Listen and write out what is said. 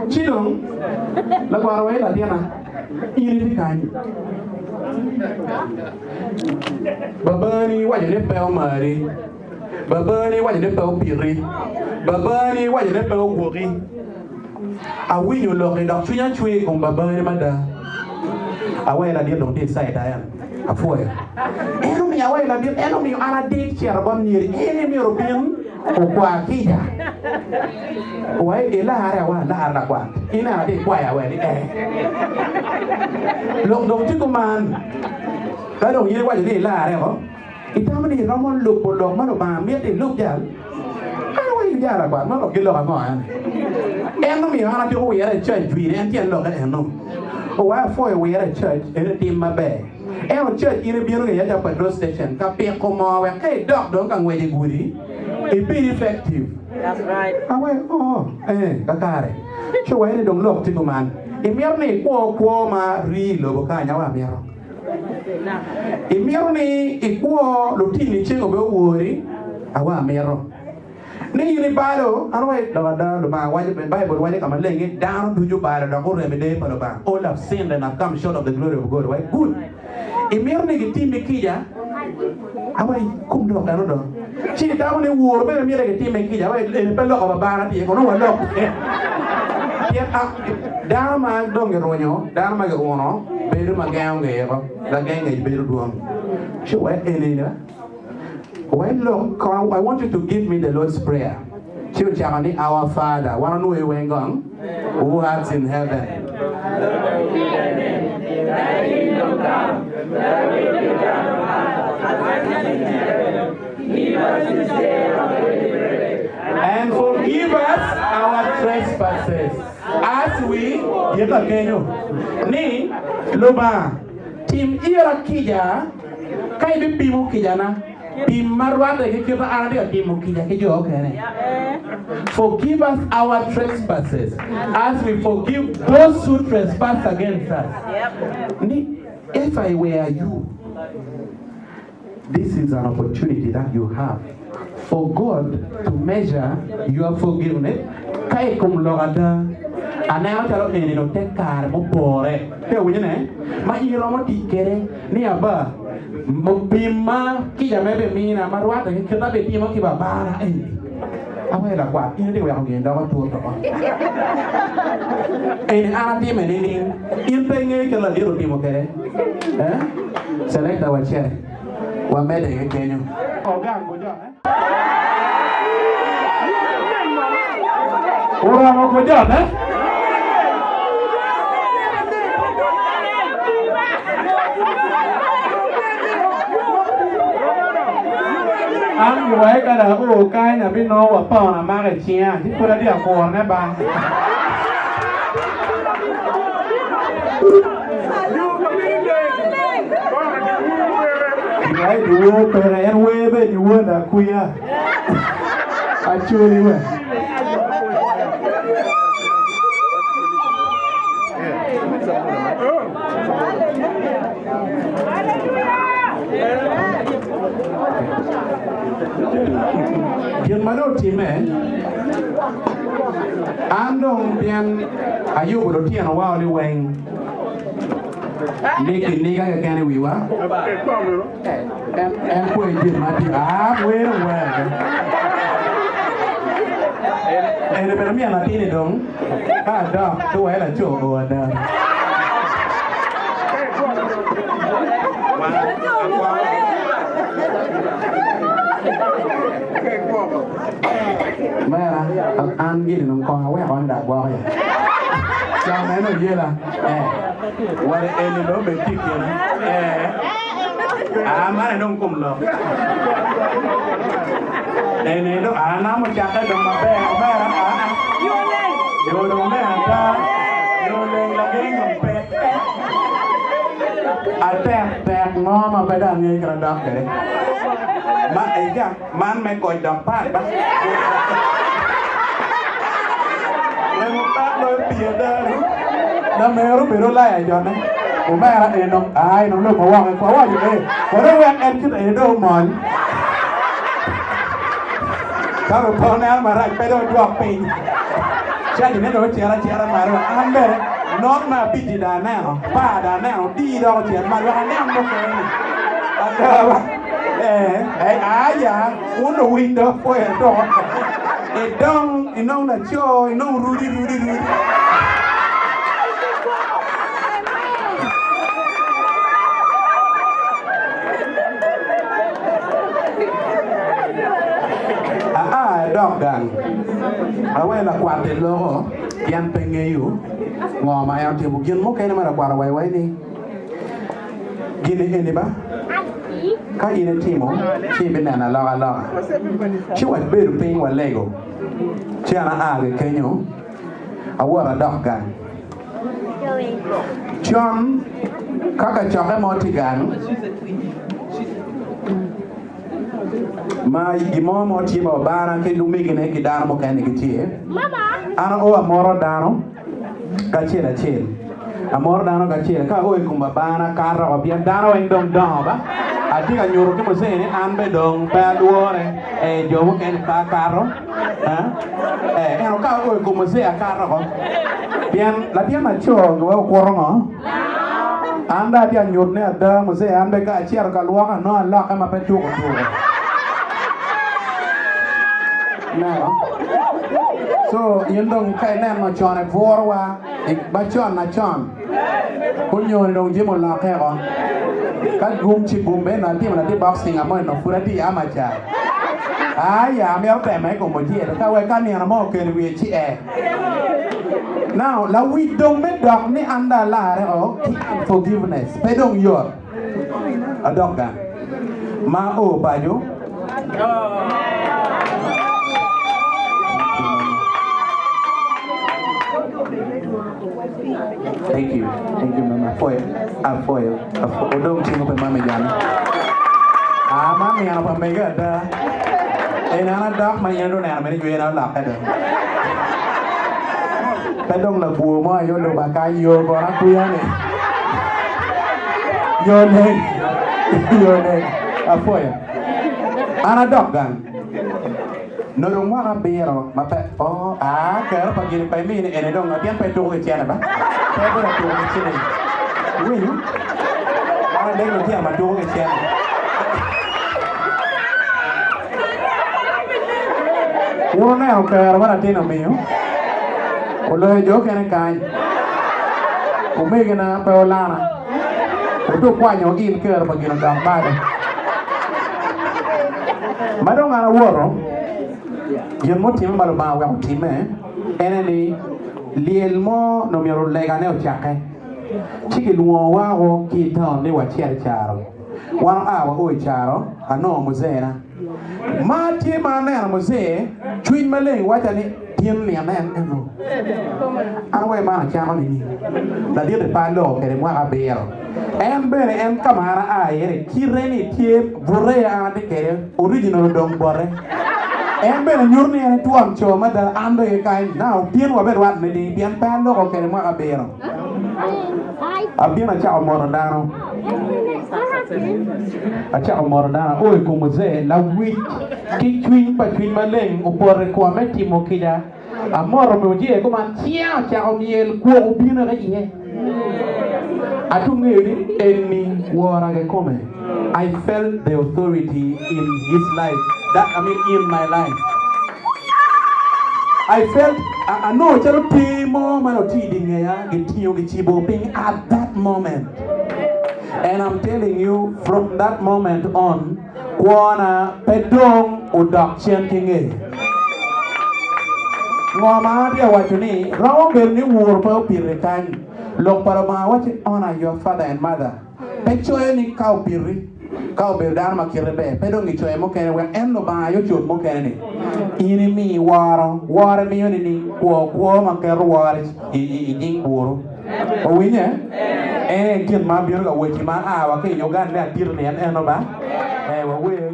Ci dong, lakwaro wa i latina, in itye kany. Babani waco ni pe omari. Babani waco ni pe opiti. Babani waco ni pe ogwoki. Awinyo lokki dok cwinya cwer i kom babani mada. Aweyo ladit dong tye i cita en. Apwoyo. En omiyo aweyo ladit, en omiyo an adit cito bot myeri. En aye myero obin okwa kica. Wa ilarre awa alara lakwat. Ineno atye ikwayo awe ni ee. Lok dong tye kuman. Ka dong in iwaco ni ilarre o, itamo ni iromo lubo lok ma Lubanga mito ilub jal? An awaco jal lakwat, man dok gin lok ango eni? En omiyo an atyeko wire i cac jwini, en tyen lokke eno. Owa apwoyo wire i cac, eni tim maber. Ento cac in ibino ki i petrol station ka piko moo wek ka idok dong ka ngwec i gudi, ibed effective. Awaco, oo, ee, kakare. Ci owaco ni dong lok tye kuman, imito ni ikwo kwo ma rii i lobo kany? Awaco, amito. Imito ni ikwo lutini ceng obe owori? Awa amito. Ni in ibalo? An awaco, lok ada, Lubanga waco, Baibul waco ka maleng ni dano ducu obalo dok gurem i deyo pa Lubanga. All have sinned and have come short of the glory of God. Awaco, good. Imito ni gitimmi kica? Awaco, kom lok eno do. Ci itamo ni woro bene myero gitimme kica? Awaco, eni pe lok pa babana tye, kono walok. Pien dano ma dong girunyo, dano ma giuno, bedo ma gengo ngeye ko, lageng ngec bedo dwong. Ci wek eni wek lok, I want you to give me the Lord's Prayer. Ci ocako ni Our Father, wan onwoyo weng gong, who art in heaven. And forgive us our trespasses as we yeka kenyo ni Lubanga tim ira kica ka ibipimo kicana pim ma rwatte ki kit ma an atye ka timo kica ki jo okene. Forgive us our trespasses as we forgive those who trespass against us. Ni if I were you This is an opportunity that you have for God to measure your forgiveness ka i kom lok ada. Aneno calo eni dong te kare mupore pe iwinyo ne ma in iromo tic kwede ni aba pim ma kica me bimina ma rwatte ki kit ma abitimo ki babana eni. Aweyo lakwat in itye ka weko gin doko tut oko. Eni an atime nining? In pe ingeyo kit ladit otimo kwede? Eh? Selector wacel. Wamedde ki kenyo. Ogang gujone. Oromo gujone. An giwaco ka dong ao kany abinongo wa pound amako i cinga ci pud atye ka kurone ba. Giwaco dyewor peke en wer bene dyewor lakwiya acoli we. Gin ma dong otimme, an dong pien ayubo lutinowa o liweng ni kiniga keken i wiwa, en kwe jami ma tye aa wero wero eni bene myero latin-ni dong ka adok ci wai laco o ada. Mera, an gini dong kong aweko ni dong agwoko ya. Cam en oyela. Eh. Wade eni dong obed tye i kine. Eh. Ah, man aye dong kom lok. Eni aye dong, ah, nam ocakke dong maber. Omera, ah, ah. Yo dong me ada. Yo leng lageng dong pe. Atek tek mo ma pe dong angeyo kit adok kwede. Ma, eja, man me koc dok pat ba. Remo pek loyo pii ada ni. Lamero obedo olaya jone. Omera eni dong aa eni dong lok ma woko kwa waco ee wade wek en kit eni dong omol. Ka pe oneno marac pe dong odwok piny. Cajine dong ocito acita malo wa an bene not me abic-ci dong aneno, apar dong aneno, odii dok ocito malo wek anen mukene-ni. Ada ba, ee, aa ya, wun luwiny dong apwoyo dong. Idong, inong laco, inong rudi, rudi, rudi. Aa idok gang, awe lakwat-ti loko pien pe ngeyo ngo ma en otimo. Gin mukene ma lakwat owaco iwaci ni, Gin-ni eni ba, ka in itimo ci ibineno alokaloka. Ci wabedo piny walego, ci an aa ki kenyo awoto adok gang. Con ka kacokke mo tye gang ma gin mo mo tye ma babana ki lumegine ki dano mukene gitye, an ao amoro dano kacel acel, amoro dano kacel ka ao i kom babana akato oko pien dano weng dong dongo ba atye ka nyuto ki muzee ni an bene dong pe alwore ee jo mukene pe akato. Ento ka ao i kom Moses akato oko, pien latin laco giweko okuto ngo? An dong atye ka nyuto ni ada Moses an bene ka acito ka lwoka nongo alokke ma pe tuko tuko. Ineno? So in dong ka ineno con ibwurowa macon macon. Onyoni dong jami olokke oko. Ka gum ci gum bene atimo latin boxing amo eno pud atye i amaca. Aya amito teme i kom ocel ka wek ka nino mo okelo wiye ci ee. Now lawic dong me dok ni an dong alarre o ki unforgiveness pe dong yot. Adok gang ma o paco. Thank you. Thank you, mama. Afoyo. Afoyo. Afoyo. Odong tingo pe mami jana. Ah, mami ano pa mege ada. En an adok ma in oneno mene jwena olokke dong. Pe dong labwor mo aye oluba kany yo kono akwiya ni. Yo leng. Yo leng. Afoyo. An adok gang. Nongo dong mwaka abiro ma pe o aa kero pa gini pa imini eni dong pien pe ituko ki cene ba pe abedo atuko ki ciling iwinyo wan adek lutino ma tuko ki cene wun wuneno kero ma latin omiyo oloyo jo okene kany omegina pe olana wutuk kwanyo il kero pa gin odok malo. Ma dong an awoto, gin mutimme ma Lubanga oweko otimme en aye ni lyel mo nongo myero legane ocakke, ci kilwongowa woko ki i taun ni wacit i caro. Wan oa wao i caro, anongo muzena. Ma tye ma aneno muzee, cwiny maleng wacca ni, Tin nine en eno. An awaco man acako nining? Ladit-ti pe aloko kwede mwaka abiro. En bene en ka ma an aa iye-ni, kite-ni tye bute an atye kwede, original odong bote. En bene nyuto ni en etwon co mada, an bene kany. Now, tin wabirwat nining pien pe aloko kwede mwaka abiro. Abino acako moto dano. Acako moto dano. Ao i kom Muzee, lawic ki cwiny pa cwiny maleng opoto i koma me timo kica. Amoto Muzee kuman, cinga ocako myel, kwok obino ki iye. Atung ngeyo ni eni wora kikome. I felt the authority in his life, that, I mean in my life. I felt, anongo calo ter mo ma nongo tye i di ngeya gitingo gicibo piny at that moment. And I'm telling you, from that moment on, kwona pe dong odok cen ki ngeye. Ngo ma atye ka waco ni, romo bedo ni wuro pe opiti kany. Lok pa Lubanga waco ni, Honor your father and mother. Pe coyo ni ka opiti, ka obedo dano ma kite ber, pe dong gicoyo mukene wek en Lubanga aye ocob mukene ni. In imi woro, woro imiyo ni ni kwo kwo ma keto woro i nying buru. Owinye? En aye gin ma abino ka weci ma aa wa ki i Uganda ni atito ni en eno ba. Ee, wawer.